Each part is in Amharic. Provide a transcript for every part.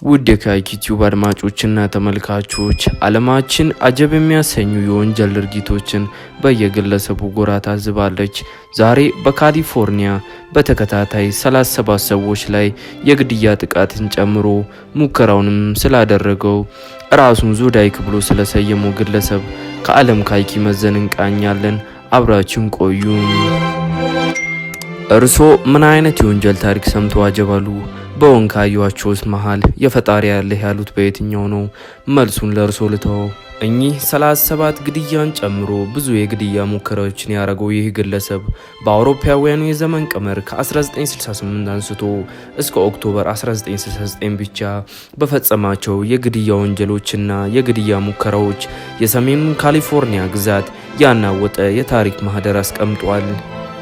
ውድ የካይኪ ቲዩብ አድማጮችና ተመልካቾች፣ ዓለማችን አጀብ የሚያሰኙ የወንጀል ድርጊቶችን በየግለሰቡ ጎራ ታዝባለች። ዛሬ በካሊፎርኒያ በተከታታይ 37 ሰዎች ላይ የግድያ ጥቃትን ጨምሮ ሙከራውንም ስላደረገው፣ ራሱን ዞዳይክ ብሎ ስለሰየመው ግለሰብ ከዓለም ካይኪ መዘን እንቃኛለን። አብራችን ቆዩ። እርሶ ምን አይነት የወንጀል ታሪክ ሰምተው አጀብ አሉ? በውን ካዩዋቸውስ መሃል የፈጣሪ ያለህ ያሉት በየትኛው ነው? መልሱን ለእርሶ ልተው። እኚህ 37 ግድያን ጨምሮ ብዙ የግድያ ሙከራዎችን ያደረገው ይህ ግለሰብ በአውሮፓውያኑ የዘመን ቀመር ከ1968 አንስቶ እስከ October 1969 ብቻ በፈጸማቸው የግድያ ወንጀሎችና የግድያ ሙከራዎች የሰሜኑን ካሊፎርኒያ ግዛት ያናወጠ የታሪክ ማህደር አስቀምጧል።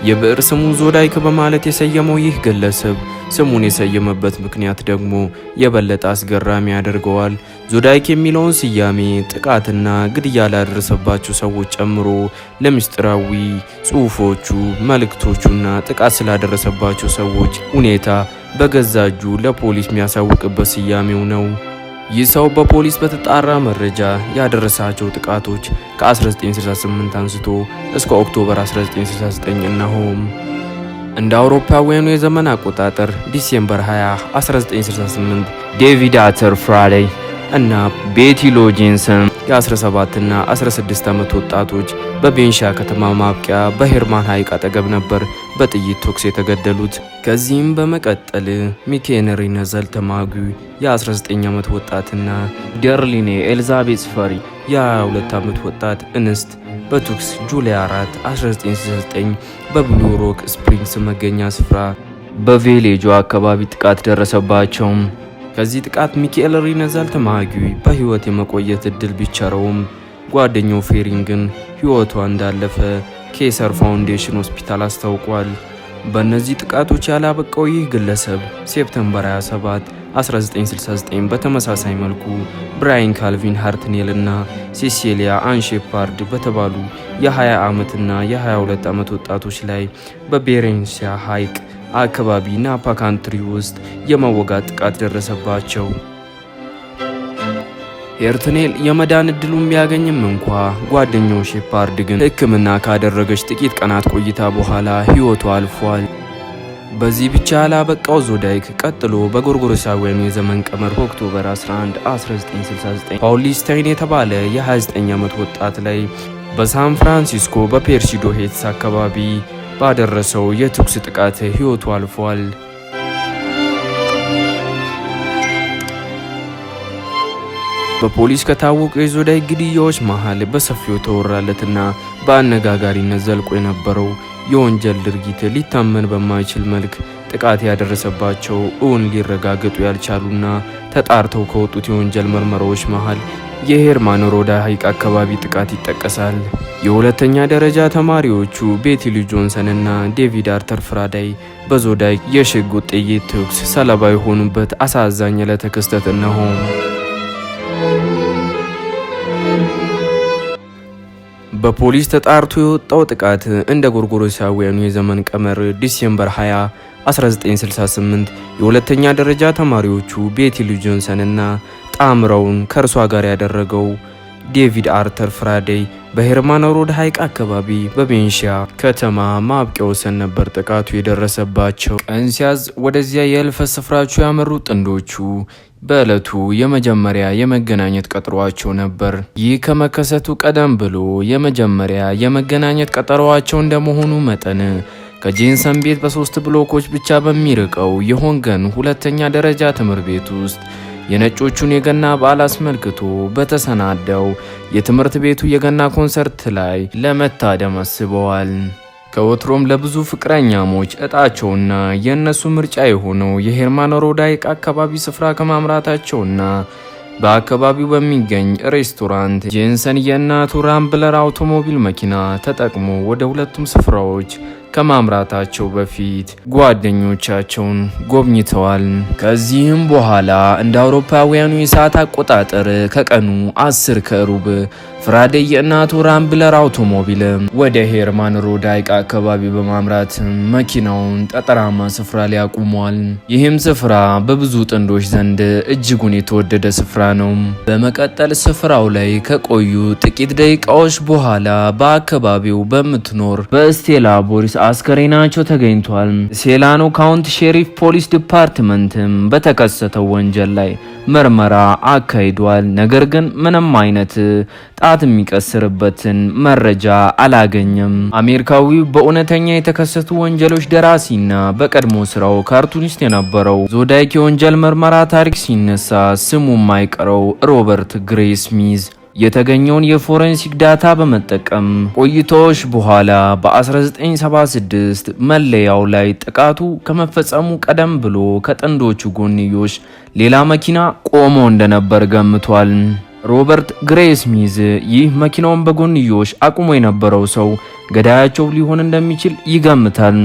የብዕር ስሙን ዞዳይክ በማለት የሰየመው ይህ ግለሰብ ስሙን የሰየመበት ምክንያት ደግሞ የበለጠ አስገራሚ ያደርገዋል። ዞዳይክ የሚለውን ስያሜ ጥቃትና ግድያ ላደረሰባቸው ሰዎች ጨምሮ ለምስጢራዊ ጽሑፎቹ፣ መልእክቶቹና ጥቃት ስላደረሰባቸው ሰዎች ሁኔታ በገዛ እጁ ለፖሊስ የሚያሳውቅበት ስያሜው ነው። ይህ ሰው በፖሊስ በተጣራ መረጃ ያደረሳቸው ጥቃቶች ከ1968 አንስቶ እስከ October 1969 እነሆም። እንደ አውሮፓውያኑ የዘመን አቆጣጠር December 20 1968 ዴቪድ አርተር ፍራዴይ እና ቤቲ ሎ ጄንሰን የ17 እና 16 ዓመት ወጣቶች በቤንሻ ከተማ ማብቂያ በሄርማን ሐይቅ አጠገብ ነበር በጥይት ተኩስ የተገደሉት። ከዚህም በመቀጠል ሚኬንሪ ነዘል ተማጉ የ19 ዓመት ወጣትና ደርሊኔ ኤልዛቤት ፈሪ የ22 ዓመት ወጣት እንስት በተኩስ July 4 1969 በብሉ ሮክ ስፕሪንግስ መገኛ ስፍራ በቬሌጆ አካባቢ ጥቃት ደረሰባቸው። ከዚህ ጥቃት ሚካኤል ሪነዛል ተማጊ በህይወት የመቆየት እድል ቢቸረውም ጓደኛው ፌሪን ግን ህይወቷ እንዳለፈ ኬሰር ፋውንዴሽን ሆስፒታል አስታውቋል። በእነዚህ ጥቃቶች ያላበቃው ይህ ግለሰብ September 27 1969 በተመሳሳይ መልኩ ብራይን ካልቪን ሃርትኔል እና ሴሲሊያ አን ሼፓርድ በተባሉ የ20 ዓመትና የ22 ዓመት ወጣቶች ላይ በቤሬንሲያ ሐይቅ አካባቢ ናፓ ካንትሪ ውስጥ የመወጋት ጥቃት ደረሰባቸው። ሄርትኔል የመዳን እድሉን ቢያገኝም እንኳ ጓደኛው ሼፓርድ ግን ሕክምና ካደረገች ጥቂት ቀናት ቆይታ በኋላ ሕይወቱ አልፏል። በዚህ ብቻ ያላበቃው ዞዳይክ ቀጥሎ በጎርጎሮሳውያኑ የዘመን ቀመር October 11 1969 ፓውሊስታይን የተባለ የ29 ዓመት ወጣት ላይ በሳን ፍራንሲስኮ በፔርሲዶ ሄትስ አካባቢ ባደረሰው የተኩስ ጥቃት ሕይወቱ አልፏል። በፖሊስ ከታወቁ የዞዳይክ ግድያዎች መሃል በሰፊው ተወራለትና በአነጋጋሪነት ዘልቆ የነበረው የወንጀል ድርጊት ሊታመን በማይችል መልክ ጥቃት ያደረሰባቸው እውን ሊረጋገጡ ያልቻሉና ተጣርተው ከወጡት የወንጀል ምርመራዎች መሃል የሄርማን ሮዳ ሐይቅ አካባቢ ጥቃት ይጠቀሳል። የሁለተኛ ደረጃ ተማሪዎቹ ቤቲ ሊ ጆንሰን እና ዴቪድ አርተር ፍራዳይ በዞዳይክ የሽጉጥ ጥይት ተኩስ ሰለባ የሆኑበት አሳዛኝ ዕለተ ክስተት እነሆ። በፖሊስ ተጣርቶ የወጣው ጥቃት እንደ ጎርጎሮሳውያኑ የዘመን ቀመር December 20 1968 የሁለተኛ ደረጃ ተማሪዎቹ ቤቲ ሊ ጆንሰን እና ጣምረውን ከእርሷ ጋር ያደረገው ዴቪድ አርተር ፍራዴይ በሄርማን ሮድ ሐይቅ አካባቢ በቤንሺያ ከተማ ማብቂያ ወሰን ነበር ጥቃቱ የደረሰባቸው። ቀን ሲያዝ ወደዚያ የህልፈት ስፍራቸው ያመሩ ጥንዶቹ በዕለቱ የመጀመሪያ የመገናኘት ቀጠሯቸው ነበር። ይህ ከመከሰቱ ቀደም ብሎ የመጀመሪያ የመገናኘት ቀጠሯቸው እንደመሆኑ መጠን ከጄንሰን ቤት በ3 ብሎኮች ብቻ በሚርቀው የሆንገን ሁለተኛ ደረጃ ትምህርት ቤት ውስጥ የነጮቹን የገና በዓል አስመልክቶ በተሰናዳው የትምህርት ቤቱ የገና ኮንሰርት ላይ ለመታደም አስበዋል። ከወትሮም ለብዙ ፍቅረኛሞች እጣቸውና የእነሱ ምርጫ የሆነው የሄርማን ሮድ ሐይቅ አካባቢ ስፍራ ከማምራታቸውና በአካባቢው በሚገኝ ሬስቶራንት ጄንሰን የእናቱ ራምብለር አውቶሞቢል መኪና ተጠቅሞ ወደ ሁለቱም ስፍራዎች ከማምራታቸው በፊት ጓደኞቻቸውን ጎብኝተዋል። ከዚህም በኋላ እንደ አውሮፓውያኑ የሰዓት አቆጣጠር ከቀኑ 10:15 ፍራዴይ የእናቱ ራምብለር አውቶሞቢል ወደ ሄርማን ሮድ ሐይቅ አካባቢ በማምራት መኪናውን ጠጠራማ ስፍራ ላይ አቁሟል። ይህም ስፍራ በብዙ ጥንዶች ዘንድ እጅጉን የተወደደ ስፍራ ነው። በመቀጠል ስፍራው ላይ ከቆዩ ጥቂት ደቂቃዎች በኋላ በአካባቢው በምትኖር በስቴላ ቦሪስ አስከሬናቸው ተገኝቷል። ሴላኖ County Sheriff Police Department ም በተከሰተው ወንጀል ላይ ምርመራ አካሂዷል። ነገር ግን ምንም አይነት ጣት የሚቀስርበትን መረጃ አላገኘም። አሜሪካዊው በእውነተኛ የተከሰቱ ወንጀሎች ደራሲና በቀድሞ ስራው cartoonist የነበረው ዞዳይክ የወንጀል ምርመራ ታሪክ ሲነሳ ስሙ የማይቀረው ሮበርት ግሬ ስሚዝ የተገኘውን የ forensic data በመጠቀም ቆይታዎች በኋላ በ1976 መለያው ላይ ጥቃቱ ከመፈጸሙ ቀደም ብሎ ከጥንዶቹ ጎንዮሽ ሌላ መኪና ቆሞ እንደነበር ገምቷል። ሮበርት ግሬ ስሚዝ ይህ መኪናውን በጎንዮሽ አቁሞ የነበረው ሰው ገዳያቸው ሊሆን እንደሚችል ይገምታል።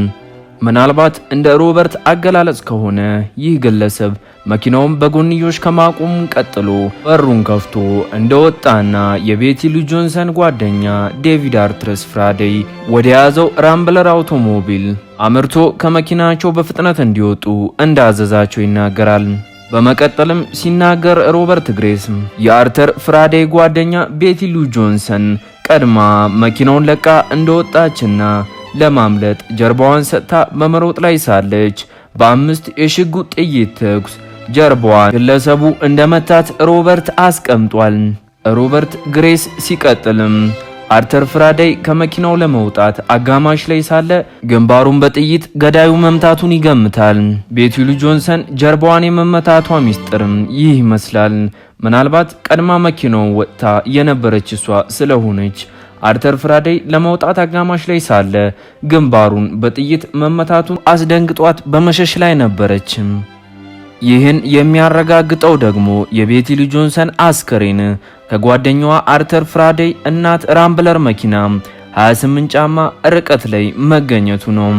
ምናልባት እንደ ሮበርት አገላለጽ ከሆነ ይህ ግለሰብ መኪናውን በጎንዮሽ ከማቆሙ ቀጥሎ በሩን ከፍቶ እንደወጣና የቤቲ ሉ ጆንሰን ጓደኛ ዴቪድ አርትረስ ፍራዴይ ወደ ያዘው ራምብለር አውቶሞቢል አምርቶ ከመኪናቸው በፍጥነት እንዲወጡ እንዳዘዛቸው ይናገራል። በመቀጠልም ሲናገር ሮበርት ግሬስ የአርተር ፍራዴይ ጓደኛ ቤቲ ሉ ጆንሰን ቀድማ መኪናውን ለቃ እንደወጣችና ለማምለጥ ጀርባዋን ሰጥታ በመሮጥ ላይ ሳለች በ5 የሽጉጥ ጥይት ተኩስ ጀርባዋን ግለሰቡ እንደመታት ሮበርት አስቀምጧል። ሮበርት ግሬስ ሲቀጥልም አርተር ፍራዴይ ከመኪናው ለመውጣት አጋማሽ ላይ ሳለ ግንባሩን በጥይት ገዳዩ መምታቱን ይገምታል። ቤቲ ሉ ጆንሰን ጀርባዋን የመመታቷ ሚስጥርም ይህ ይመስላል። ምናልባት ቀድማ መኪናውን ወጥታ የነበረች እሷ ስለሆነች አርተር ፍራዴይ ለመውጣት አጋማሽ ላይ ሳለ ግንባሩን በጥይት መመታቱን አስደንግጧት በመሸሽ ላይ ነበረች። ይህን የሚያረጋግጠው ደግሞ የቤቲ ሉ ጆንሰን አስከሬን ከጓደኛዋ አርተር ፍራዴይ እናት ራምብለር መኪና 28 ጫማ ርቀት ላይ መገኘቱ ነው።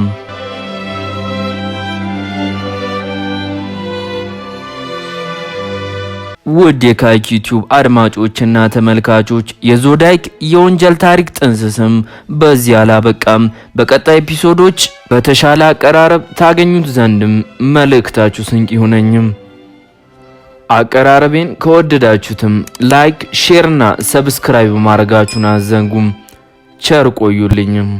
ውድ የካይክ ዩቲዩብ አድማጮችና ተመልካቾች፣ የዞዳይክ የወንጀል ታሪክ ጥንስስም በዚህ አላበቃም። በቀጣይ episode ኦች በተሻለ አቀራረብ ታገኙት ዘንድም መልእክታችሁ ስንቅ ይሁነኝም። አቀራረቤን ከወደዳችሁትም like፣ share ና subscribe ማድረጋችሁን አትዘንጉም። ቸር ቆዩልኝም።